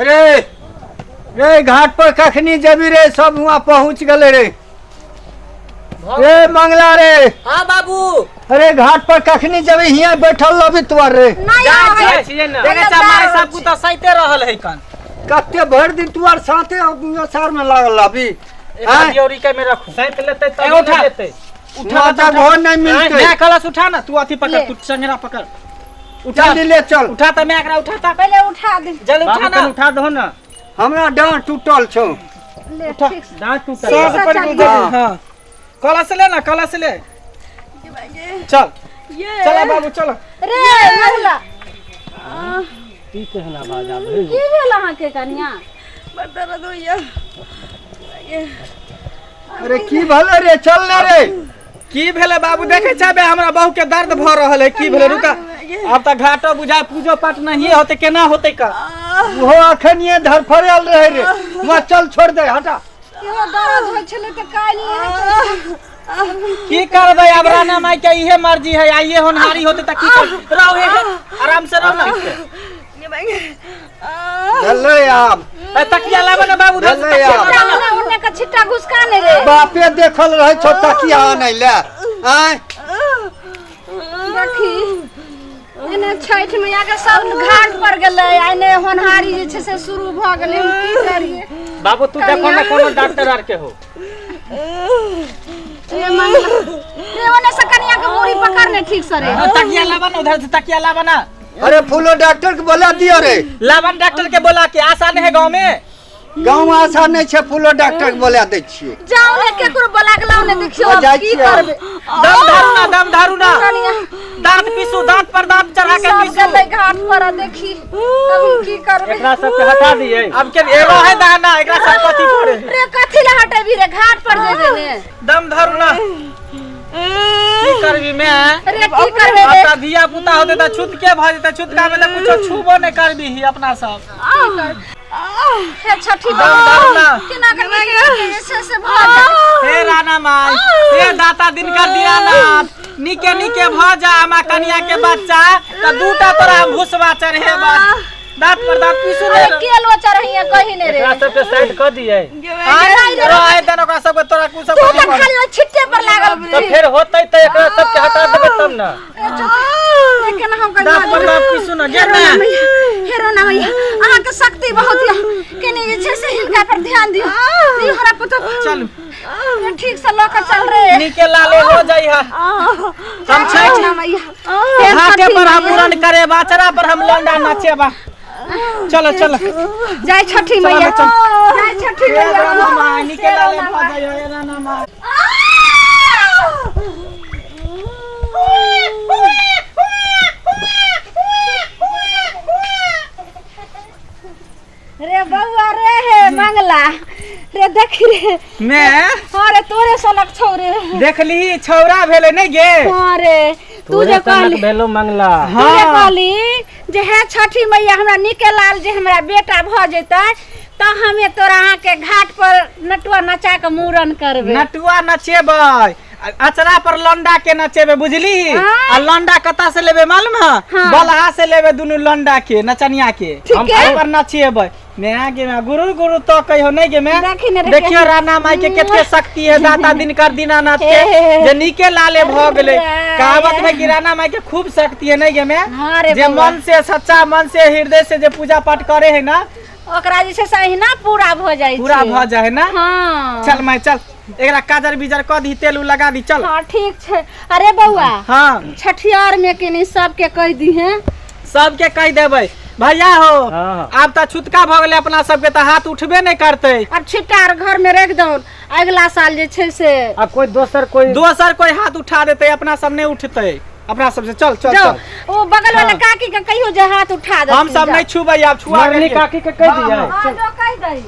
रे रे, घाट पर कखनी जेबी रे? सब वहाँ पहुँच गेलै रे। रे मंगला रे। हाँ बाबू। अरे घाट पर कखनी जेबी? हियाँ बैठल रहबी तोहर रे। नहीं जाइ आबै। छियै। छियै ने। देखै छा माय सब कुछ तऽ सैते रहल है कन। कते भरि दिन तुआर साथे सार में लागल रहबी? एकरा आँय? दियौरी के में रखू, सैत लेतै तब ए, उठा। ने लेतै। उठा। वहाँ तक हो नहीं मिलते। मैं कलश उठा ना, तू अथी पकड़। ले। तू चंगरा पकड़, उठा। जल्दी ले चल। उठा त मैं एकरा उठा त। पहिले उठा दे। जल्दी बाबू उठा ना। कन उठा दहो ना। हमरा डाँट टूटल छौ। ले, ठीक से। दाँत टूटल। सब से पर चल। गुजर। हाँ। हाँ, कलश ले ना, कलश ले। चल। ये चला बाबू, चलो। रे मंगला। की केहन आवाज आबै? की भेल अहाँके कनिया? बड़ दर्द होइया। अरे की भेलै रे? चल ना रे। की भेलै बाबू? देखै छबे हमरा बहू के दर्द भऽ रहल है। की भेलै? रुका, आब तऽ घाटो बुझाय पूजो पाठ नहीं होते, केना होते का? ओहो अखनिये धरफड़ायल रहे रे। वहाँ चल, छोड़ दे, हटा। इहो दर्द होइ छलै तऽ काल्हि नहि हेतै। की करबै आब? राना माई के इहे मर्जी है, आइए होनहारी होते तऽ की कर रहो। हे हे, आराम से रहो ना। भेलै आब। ए, तकिया लाबे ना बाबू, उधर से। भेलै तकिया आब। लाबे ना। ओने ओने के छिट्टा घुसका ने रे। बापे देखल रहे छौ तकिया आनै ले, आँय? देखी, एने छठि मैया के सब घाट पर गेलै आ एने होनहारी जे छै से शुरू भऽ गेलै। हम की करियै? बाबू, तू देखो ना, कोनो डॉक्टर आर के हो। रे मंगला रे, ओने से कनिया के मुड़ी पकड़ ने ठीक से रे। तकिया लाबा ना, उधर से तकिया लाबा ना। अरे फूलो, डॉक्टर के बोला दियो रे। लाबन डॉक्टर के बोला के, आशा नहीं है गांव में। गाँव में आशा नहीं छै। फूलो, डॉक्टर के बोला दै छियै। जाओ ने, केकरो बोला के लाओ ने, देखियो आ, अब जाइ की छियै। करबै। दम धारू ना, दम धारू ना। कनिया। दांत पीसू, दांत पर दांत चढ़ा के सब पीसू। गेलै घाट पर आ देखी तब हम की करबै? एकरा सबके हटा दियै। अब के एगो है दाना, एकरा सब कथी करे? रे, कथी ला हटेबी रे? घाट पर जेबे ने। दम धरू ना, की करबी मैं? रे, की करबै अब रे? तऽ धिया पुता होते तऽ छुतके भऽ जेतै। छुतका में तऽ कुछो छुबो नहि करबी ही अपना सब। हे छठी दम धरू ना। केना करबै जे छै से भऽ जाय। हे राणा माई, हे दाता दिनकर दीनानाथ, निके निके भऽ जा हमरा कनिया के बच्चा तऽ दूटा तोरा हम भुसबा चढ़ेबा। दांत पर दांत पीसू ने। अरे के लो चढ़ैया कही ने रे। एकरा सबके साइड कऽ दियै। आय रहे देन ओकरा सबके, तोरा कुछ सब तू तऽ खाली ओहि छिट्टे पर लागल। तऽ फेर होतै तऽ एकरा सबके हटा देबै तब ने। रे, केना हम कहियो? दांत पर दांत पीसू ना गे ना। हेरो ना मैया, अहाँके शक्ति बहुत यऽ। कनि जे छै से हिनका पर ध्यान दियौ। दियौ हमरा पुतोह। चलू। रे, ठीक से लऽ कऽ चल रे। निके लाले हो जाइ है। हम छठि ना मैया, हे घाटे छठी पर हम मैया। मुड़न करे, बाचरा पर हम लौंडा नचेबा। चलो चलो। जय छठी मैया, चल। जय छठी हे मैया। राणा माई, निके लाले भऽ जाइ है राणा माई। रे बौआ रे, हे मंगला रे, देखी रे। मैं हाँ रे, तोरे सनक छौ रे। देखली, छौरा भेलै नै गे? हाँ रे, तू तोरे जे सनक कहली, भेलो मंगला। तू जे कहली जे हे छठी मैया, हमरा निके लाल जे हमरा बेटा भऽ जेतै तऽ हमे तोरा अहाँके घाट पर नटुआ नचा के मूड़न करबै। नटुआ नचेबै, अचरा पर लौंडा के नचेबै, बुझली? हाँ। आ लौंडा कतऽ से लेबै मालूम है? हाँ। बलहा से लेबै दुनू लौंडा के, नचनिया के। ठीक है। हम पर नचेबै मैं गे, मैं गुरु गुरु तो कहियो नहीं गे मैं। देखी ने रे। देखियो राणा माई के कते शक्ति है, दाता दिनकर दीनानाथ के, हे। जे नीके लाले भ गेलै। रे। कहावत में कि राणा माई के खूब शक्ति है नहीं गे मैं? हाँ रे जे बौआ। मन से, सच्चा मन से, हृदय से जे पूजा पाठ करे है ना, ओकरा जे छै से अहिना पूरा भऽ जाइ छै। पूरा भऽ जाए है ना। हाँ। चल माई चल, एकरा काजर बीजर कऽ दी, तेल उल लगा दी, चल। हाँ, ठीक छै। अरे बौआ। हाँ। छठियार में कनी सबके कहि दीहे। सबके कहि देबै भैया हो। हाँ। आब तऽ छुतका भऽ गेलै, अपना सबके तऽ हाथ उठबे नहि करतै। आब छिट्टा आर घर में रखि दौन, अगिला साल जे छै से आ कोई दोसर कोई दोसर कोई हाथ उठा देतै, अपना सब नहि उठतै अपना सबसे। चल चल। जाओ। चल। ओ बगल वाला काकी के कहियो जे हाथ उठा दे। हम सब नहीं छुबै आब, छुआ मरनी गेलियै। काकी के कहि दियै। हाँ, जो कहि दही।